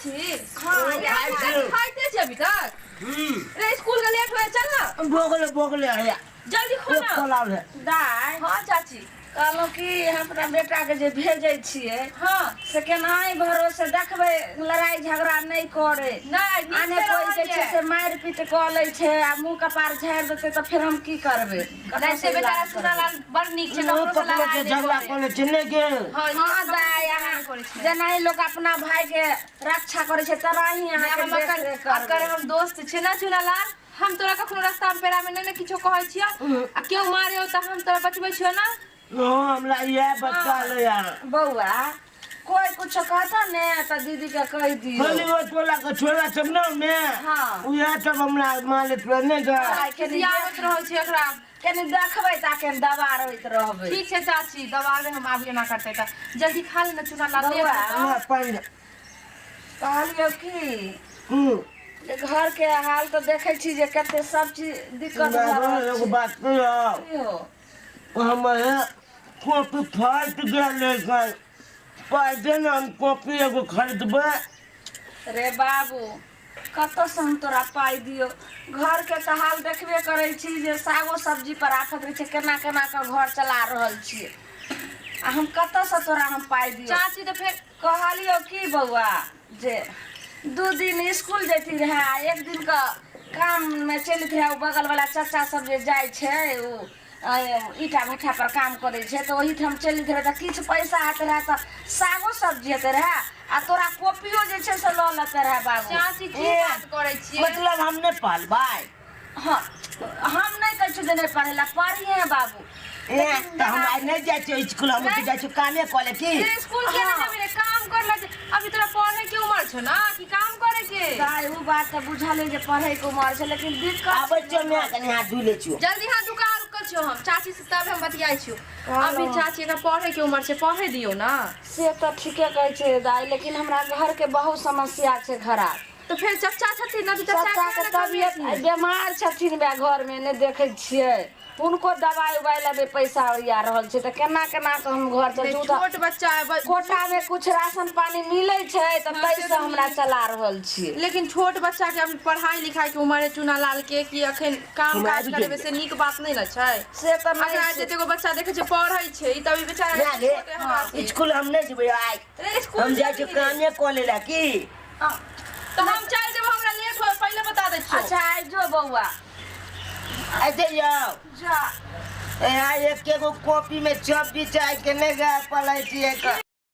छी? हाँ, यार, खाइ छी। खाइते छी अभी तक। रे, स्कूल के लेट होए, चल ना। भोगले भोगले हैया। जल्दी खो एक ना। खोलाव है। दाय। हाँ चाची। कहलहुँ कि हम अपना बेटाके जे भेजै छियै हाँ से केनाही भरोसे देखबै, लड़ाइ झगड़ा नहि करै। नहि, नीक आने से कोइ जे रहल छै से मारि पीट कऽ लै छै आ मुँह कपार झाड़ि देतै तऽ फेर हम की करबै? नहि, से बेचारा सुनालाल बड़ नीक छै, ओ ककरो से पकड़े लड़ाइ के नहि झगड़ा करै। कऽ लै छै नहि के। हाँ, हाँ ककरो से दाय, लड़ाइ अहाँ नहि करै छै। जेनाही लोक अपना भाइके रक्षा करै छै तेनाही नहि, अहाँके हम देखरेख अकर अकर करबै। हम दोस्त छै ना चुनालाल, हम तोरा कखनो रास्ता में पेरा में नहि ने किछो कहै छियौ आ केओ मारे हो तऽ हम तोरा बचबै छियौ ना। हाँ, हमरा इएह बच्चा ले यार। बौआ, कोई कुछ कहता ने तऽ दीदी के कहि दियौ। खाली ओ टोला के छोरा सब ने मे। हाँ। उएह सब हमरा मालिक पर नहि जा। दाय, कनि खिसियाबैत रहै छै एकरा। कनि देखबै तऽ कनि दबारैत रहबै। ठीक छै चाची, दबाबे हम आब एना करतै तऽ जल्दी खा ले ने चूना ला बौआ। हमरा पानि दे। कहलियौ की जे घर के हाल तऽ देखै छी जे कते सब चीज दिक्कत भऽ रहल एगो छै। बात कहियौ? की हो? हमर कॉपी फाटि गेल रहै, पाइ दे ने, हम कॉपी एगो खरीदबै। रे बाबू, कतऽसँ हम तोरा पाइ दियौ? घरके तऽ हाल देखबे करै छी जे सागो सब्जी पर आफत रहै छै, केना केना कऽ घर चला रहल छियै आ हम कतऽसँ तोरा हम पाइ दियौ? चाची, तऽ फेर कहलियौ की बौआ जे 2 दिन इसकुल जैती रहए आ एक दिनके काममे चलित रहए। ओ बगलवला चाचा सब जे जाइ छै, ओ ईटा भट्ठा पर काम करै छै, तऽ ओहिठाम चलित रहै तऽ किछु पैसा हेतै रहए तऽ सागो सब्जी हेतै रहए आ तोरा कॉपियो जे छै से लऽ लेते रहए बाबू। चाची, की ए, बात करै छियै? मतलब हम नहि पढ़बै? हाँ, हम नहि कहै छियौ जे नहि पढ़ै लए, पढ़िहे बाबू। ए, तऽ हम आइ नहि जाइ छियै इसकुल, हम तऽ जाइ छियै कामे कऽ ले की। रे, स्कूल के नहि जेबही रे? काम कर ले। अभी तोरा पढ़े के उम्र छौ ना कि काम करे के? दाय, ओ बात तऽ बुझल है जे पढ़ैके उमर छै, लेकिन दिक्कत आबै छियौ माय, कनि हाथ धो लै छियौ। जल्दी हाथ दुका। रुकल छियौ हम चाची से, तब हम बतियाइ छियौ। अभी चाची, एकरा पढ़े के उम्र छै, पढ़े दियौ ना। से तऽ ठीके कहै छै दाय, लेकिन हमरा घरके बहुत समस्या छै खराब। तऽ फेर चचा छथिन ना? तऽ चचा चाचा के के तबियत बीमार छथिन बे घरमे, नहि देखै छियै? हुनको दवाइ उवाइ लेबै पैसा ओरिया रहल छै, तऽ केना केना कऽ हम घर चल छोट बच्चा है कोटामे कुछ राशन पानी मिलै छै तऽ हाँ, से ताहिसँ तऽ हमरा मिलै। चला रहल छियै। लेकिन छोट बच्चा के अभी पढ़ाई लिखाई के उम्र है चुना लाल के, कि अखन काम हमरा काज आबि करेबे गेल। से नीक बात नहि ने छै। से तऽ अखन नहि आइ छै। जतेक बच्चा देखै छै पढ़ै छै, ई तऽ अभी बेचारा ना गे, छोट है हमरा से। इसकुल हम नहि जेबै आइ। रे, स्कूल हम जाइ छियै जेबही रे? कामे कऽ लै लए की। तऽ हम चलि जेबो, हमरा लेट होय, पहिले बता दै छियौ। अच्छा, आइ जो बौआ। ऐसे जाओ। जा। यहाँ एक एगो कॉपी में 26 आइ के नहि गए पढ़ै छियै तऽ।